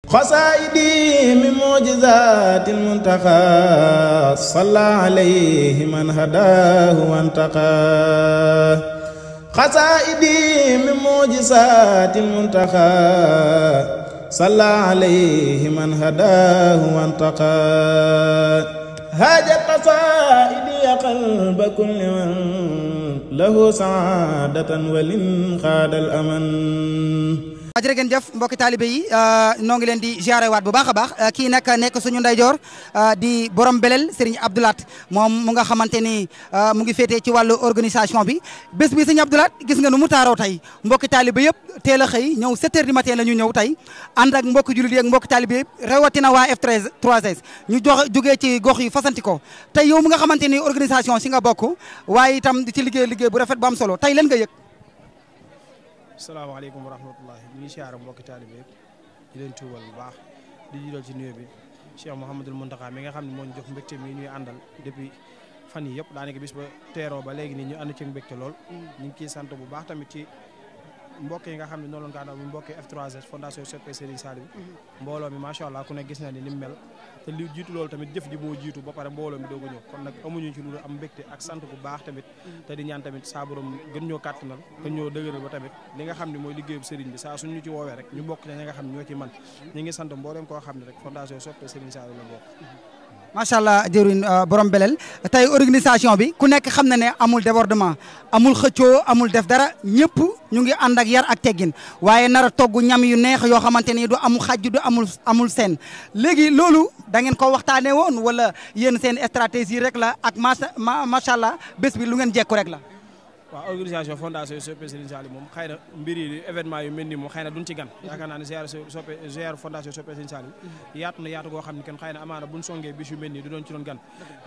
خسائدي من معجزات المنتقى صلى عليه من هداه وانتقى خسائدي من معجزات المنتقى صلى عليه من هداه وانتقى هاجت قصائدي قلب كل من له سعادة ولن خاد الأمن jërë ngeen jëf mbokki taalibe yi noo ngi leen di ziare waat bu baax a baax kii nag nekk suñu ndeyjoor di borom belel Serigne Abdou Lahat moom mu nga xamante ni mu ngi féetee ci wàllu organisation bi bés bi Serigne Abdou Lahat gis nga nu mu taaroo tey mbokki taalibe yëpp teel a xëy ñëw 7 heures du matin la ñu ñëw tey ànd ak mbokki jullit yi ak mbokki taalibe yëpp rawatina waa F3S ñu jógee ci gox yi fasanti ko tey yow mu nga xamante ni organisation si nga bokk waaye itam di ci liggéey bu rafet bu am solo tey lan nga yëg. salaamaaleykum wa rahmatullahi ñu ngi siyaara mbokki taalibe yëpp di leen tuubal bu baax di jiital ci nuyoo bi Cheikh Mouhamadul Mountakha mi nga xam ne moo ñu jox mbégte mi ñuy àndal depuis fan yi yëpp daanaka bis ba teeroo ba léegi nii ñu ànd ci mbégte lool ñu ngi ciy sant bu baax tamit ci mbokk yi nga xam ne noonu la ñu ko àndal mu mbokki F3S fondation Soppe Serigne Saliou mbooloo mi macha allah ku ne gis na ni mu mel te li jiitu loolu tamit jëf ji moo jiitu ba pare mbooloo mi doog a ñëw kon nag amuñu ci lu am mbégte ak sant bu baax tamit te di ñaan tamit saa borom gën ñoo kàttanal gën ñoo dëgëral ba tamit li nga xam ne mooy liggéeyu Serigne bi saa suñu ci woowee rek ñu bokk ñi nga xam ne ñoo ci man ñi ngi sant mboolem koo xam ne rek fondation Soppe Serigne Saliou la bokk. macha allah jëwriñ borom belel tey organisation bi ku nekk xam na ne amul débordement amul xëccoo amul def dara ñëpp ñu ngi ànd ak yar ak teggin waaye nar a togg ñam yu neex yoo xamante ni du amul xajj du amul seen léegi loolu da ngeen ko waxtaanee woon wala yéen seen stratégie rek la ak macha allah bés bi lu ngeen jekku rek la. waaw organisation fondation Soppe Serigne Saliou moom xëy na mbir yi événement yu mel ni moom xëy na duñ ci gan yaakaar naa ne ziar fondation Soppe Serigne Saliou yaatu na yaatu goo xam ne kenn xëy na amaana buñ songee bis yu mel nii du doon ci doon gan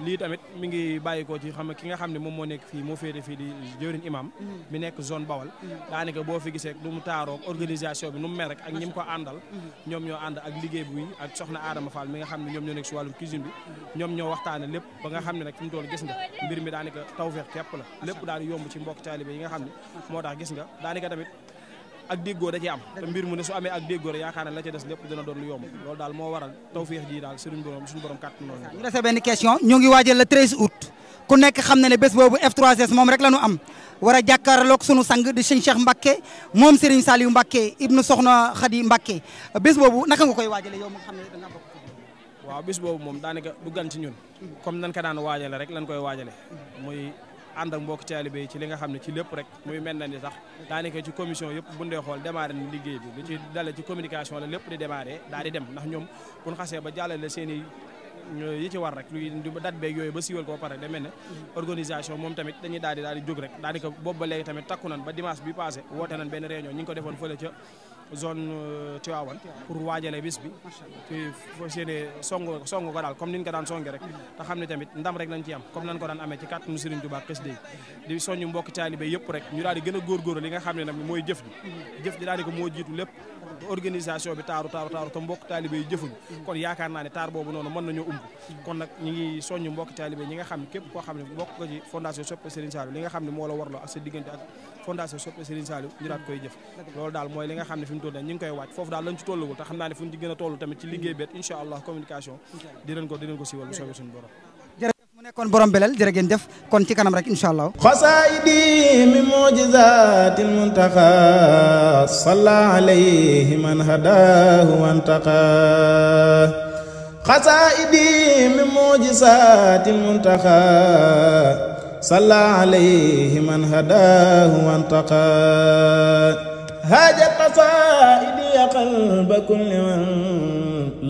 lii tamit mi ngi bàyyi ko ci xam ki nga xam ne moom moo nekk fii moo féete fii di jëwriñ imam mi nekk zone Bawal daanaka boo fi gisee lu mu taaroo organisation bi nu mu mel rek ak ñi mu ko àndal ñoom ñoo ànd ak liggéey bi ak soxna Adama Fall mi nga xam ne ñoom ñoo nekk si wàllum cuisine bi ñoom ñoo waxtaane lépp ba nga xam ne nag fi mu toll gis nga mbir mi daanaka tawfeex képp la lépp daal yomb ci mbokk taalibe yi nga xam ne moo tax gis nga daanaka tamit ak déggoo da ci am te mbir mu ne su amee ak déggoo rek yaakaar ne la ca des lépp dina doon lu yomb loolu daal moo waral tawfeex ji daal suñu borom kàttan noonu. ñu dese benn question ñu ngi waajal le 13 août ku nekk xam na ne bés boobu F3S moom rek la ñu am war a jàkkaarloog sunu sang di sëñ Cheikh Mbacké moom Serigne Saliou Mbacké ibnu Soxna Khady Mbacké bés boobu naka nga koy waajale yow mu xam ne da nga bokk. waaw bés boobu moom daanaka du gan ci ñun comme nan ko daan waajale rek lañ koy waajale muy ànd ak mbokk taalibe yi ci li nga xam ne ci lépp rek muy mel na ni sax daanaka ci commission yëpp bu ndee xool démarré na liggéey bi lu ci dale ci communication la lépp di démarré daal di dem ndax ñoom bu ñu xasee ba jàllale seen yi ci war rek luy date beeg yooyu ba siiwal ko ba pare da mel ne organisation moom tamit dañuy daal di jóg rek daanaka boobu ba léegi tamit takku nan ba dimanche bi passé woote nañ benn réunion ñi ngi ko defoon fële ca zone Tivaouane pour waajale bis bi ci foo séenee song ko daal comme ni ñu ko daan songe rek te xam ne tamit ndam rek lañ ci am comme nañ ko daan amee ci kàttanu Serigne Touba xës di soññu mbokki taalibe yëpp rek ñu daal di gën a góorgóorlu li nga xam ne nag mooy jëf ji daal di ko moo jiitu lépp organisation bi taaru te mbokk taalibe yi jëfuñ kon yaakaar naa ne taar boobu noonu mën nañoo kon nag ñi ngi soññu mbokki taalibe ñi nga xam ne képp koo xam ne bokk ko ci fondation Soppe Serigne Saliou li nga xam ne moo la warloo ak sa diggante ak fondation Soppe Serigne Saliou ñu daal koy jëf loolu daal mooy li nga xam ne fi mu toll ñi ngi koy waaj foofu daal lañ ci tollugul te xam naa ne fu ñu ci gën a toll tamit ci liggéey bet incha allah communication dinañ ko siiwal bu soobee suñu borom mu nekkoon borom belel jërë ngeen jëf kon ci kanam rek incha allah xasaayidi min mujizatil muntaqa salla alayhi man hadahu wantaqa xasaayidi min mujizatil muntaqa salla alayhi man hadahu wantaqa haajat qasaa'idi qalba kulli man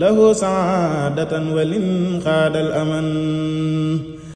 lahu saadatan walin xaadal aman